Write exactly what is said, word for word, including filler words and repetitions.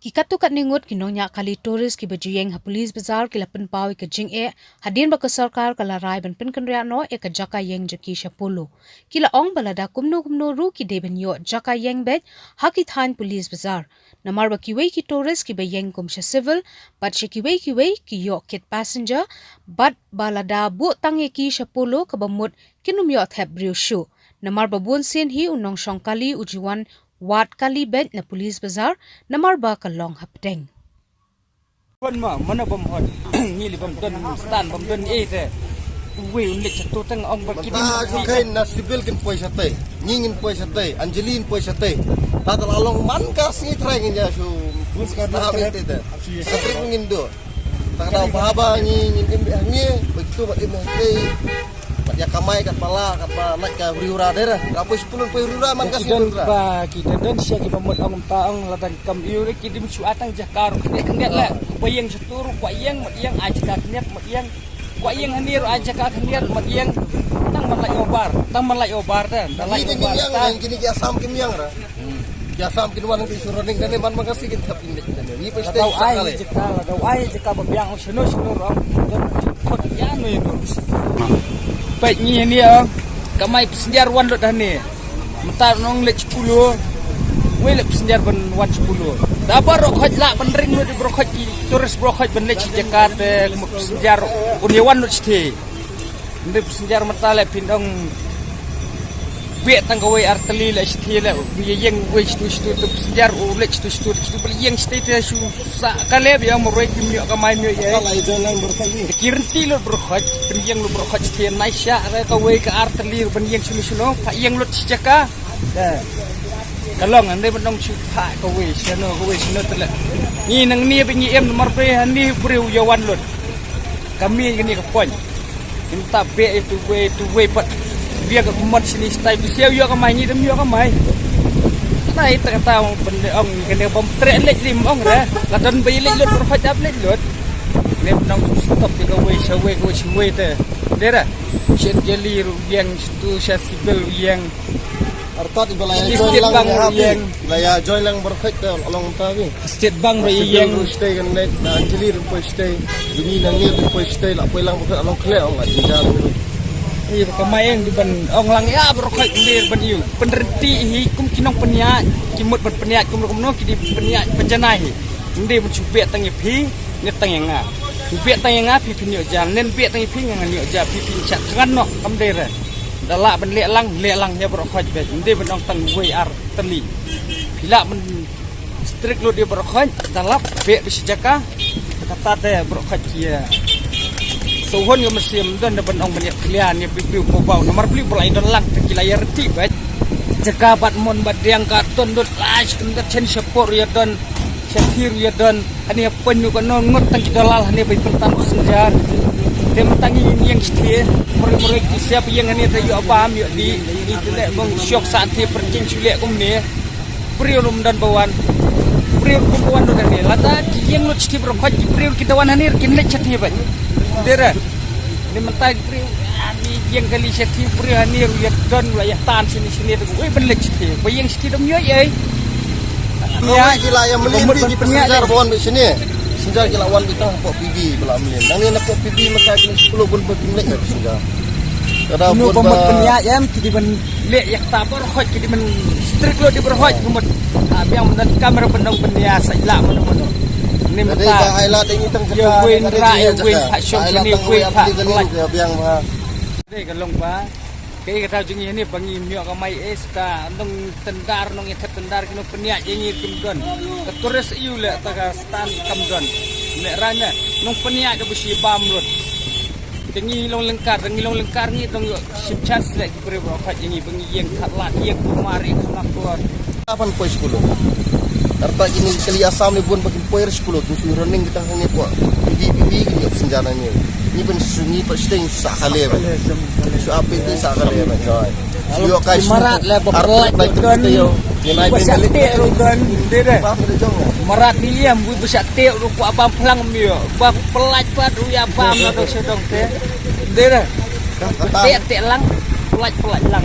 Ki katto katne ngut ki nongñiah kali tourist kiba ju ïeng ha Police Bazar ki la pynpaw ïa ka jingeh hadien ba ka sorkar ka la rai ban pynkynriah noh ïa ka jaka ïeng jong ki sha Polo. Ki la ong ba lada kumno kumno ruh ki dei ban ïoh jaka ïeng beit ha ki thaiñ Police Bazar. Namar ba kiwei ki tourist kiba ïeng kum sha Civil bad sha kiwei kiwei ki ïoh kit passenger bad ba lada buh tang ïa ki sha Polo kaba mut kin ym ïoh thep briew shuh. Namar ba bun sien hi u nongshong kali u ju wan wad kali beit na Police Bazar namar ba ka long hapdeng. Hon ma, mana bam hon. Ngi li bam don stan, bam don eh te. Wei un lek satu tang ong ba ki. Mynta ju kai na Civil kin poi shatei. Ngi ngin poi shatei. Anjali ngin poi shatei. Ta ta la long man ka sngi trai ngin ïa shu. Bus ka na ha bete te. Satrik ngin do. Ta ka da ba ba ngi ngin im ngi. Ba kitu ba im tei. Kat ïa kamai, kat ba la, kat ba lait ka huri hura dei re. Ka poi sepuluh poi huri hura man ka sipul ra. Ba ki don don sia ki ba mut ong ta ong la dang kam iu re ki dim shu atang jaka ru khyndiat khyndiat le. Ba ïeng satu ru, ba ïeng, mut ïeng, ai jaka khyndiat, mut ïeng. Ba ïeng hani ru, ai jaka khyndiat, mut ïeng. Tang man lait obar, tang man lait obar de. Da lait obar. Kini ki Assam ki miang ra. Ki Assam kin wan ki suruh ning dane man ma ka si kin thap kin dane. Ngi poi shatei. Dau ai jaka, dau ai jaka ba biang shano shano rong. Don khot ïa no ïa no. Peit ngi ni ong. Kamai passenger wan lut hani. Mynta nong leit sepuluh. Wei leit passenger ban wan sepuluh. Da baroh khot lah ban ring lut baroh khot ki tourist baroh khot ban leit shi jaka te passenger un ïa wan lut shatei. Nde passenger mynta le phin ong beh tang kawei ar tylli le shatei le u ïeng wei shatei shatei tu passenger u leit shatei shatei shatei bel ïeng shatei te shu sa ka le biang marwei kim ïoh kamai ym ïoh ïa. Ki rynti lut baroh khot, phin ïeng lut baroh khot shatei nai sha re kawei ka ar tylli ban ïeng shano shano pha ïeng lut shi jaka. Ka long nde ban ong shu pha kawei shano kawei shano te le. Ngi nang ni ba ngi em namar ba hani briew ïa wan lut. Kami kani ka point. Mynta beh ïa tu wei tu wei pat. Bia ka kumot sini stai tu siaw ïoh kamai ngi dam ïoh kamai. Nai ta kata ong bende ong kane bom treh leit lim ong re. La don ba ïa leit lut baroh khot ap leit lut. Ne nong stop ïa kawei sha wei kawei sha wei te. Dera. Shen jali ru ïeng tu sha Civil ïeng. Artat iba la ïa join lang ha ïeng. La ïa join lang baroh khot te long ta bi. State Bank ba ïeng. State kan leit na Anjali ru poi shatei. Duni na ngir ru poi shatei la poi lang baroh khot along khle ong la jinjar. Ïa ba kamai ïeng di ban ong lang ïa baroh khot ndir ban ïu. Pynrynti hi kum ki nongpynïaid ki mut ban pynïaid kum ruh kumno ki di pynïaid pynjanai hi. Ndir ban shu beh tang ïa phi. Nit tang ïa nga. Beh tang ïa nga phi phin ïoh jal. Nen beh tang ïa phi nga ngan ïoh jal phi phin shah thngan noh kam dei re. Da lah ban leh lang leh lang ïa baroh khot beh. Nde ban ong tang wei ar tylli. Phi lah ban strict lut ïa baroh khot da lap beh ba shi jaka. Kata te baroh khot ki ïa. So hon ïa mynsiem don da ban ong ban ïa khlian ïa bih bih ko bau namar bli ba la ïa don lang te ki la ïa reti beh. Jaka bad mon bad diang ka don dot lais kum da chen shapor ïa don. Shathir ïa don. Ani ha pynnu ka nong ngot tang ki dalal hani bai pyntan passenger. Te mynta ngi ïeng shatei. Mori mori ki siap ïeng hani te ïoh bam ïoh di. Ngi te leh bang shok sa te perjing shu leh kumne. Briew rum don bawan. Briew rum bawan don hani. Lada ki ïeng lut shatei baroh khot ki briew ki dawan hani kin leh shatei bai. Dera. Ni mynta briew ani ïeng kali shatei briew hani ru ïa don la ïa tan sini sini tu. Ui ban leh shatei. Ba ïeng shatei dam ïoh ïa. Ïa ki la ïa mlien ki passenger ba wan ba sini. Passenger ki la wan ba tang pok P B ba la mlien. Nang ïa na pok P B maka ki sepuluh bun ba kim leh passenger. Kada bun ba mut pynïaid em ki di ban leh ïa kata baroh khot ki di ban strict lut di baroh khot ki mut. Ah biang ban kamera ban dong ban ïa sa ila mano mano. Ni mynta ai la ding itang jaka. Ïa wei ra ïa wei pha shong ni wei pha. Biang ba. Dei ka long ba. Kaei kata jong ngi hangne ba ngi ym ïoh kamai eh, sa ka nongtyndar, nongïathep tyndar ki nongpynïaid ïa ngi kim don. Ka tourist ïu leh ta ka stand kam don. Meh rang ne nongpynïaid da ba shi bam lut. Te ngi long lyngkar, ngi long lyngkar ngi dang ïoh shim chance leh ki briew baroh khot ïa ngi ba ngi ïeng khat lad ïeng kumar ïeng kumar. Apan poi sepuluh. Arta kini kali Assam ni bun ba kin poi sepuluh tu shu running kita hangne poi. Bibi bibi kini ap senjata ni. Ni ban sungi pa sting sa kale ba. Shu api ti sa kale ba joy. Yo kai marat le ba pelai don. Ni nai ba sate ru don. Dede. Marat ni liam bu ba sate ru pa bam plang mio. Ba pelai pa ru ya bam na do sedong te. Dede. Te te lang. Pelai pelai lang.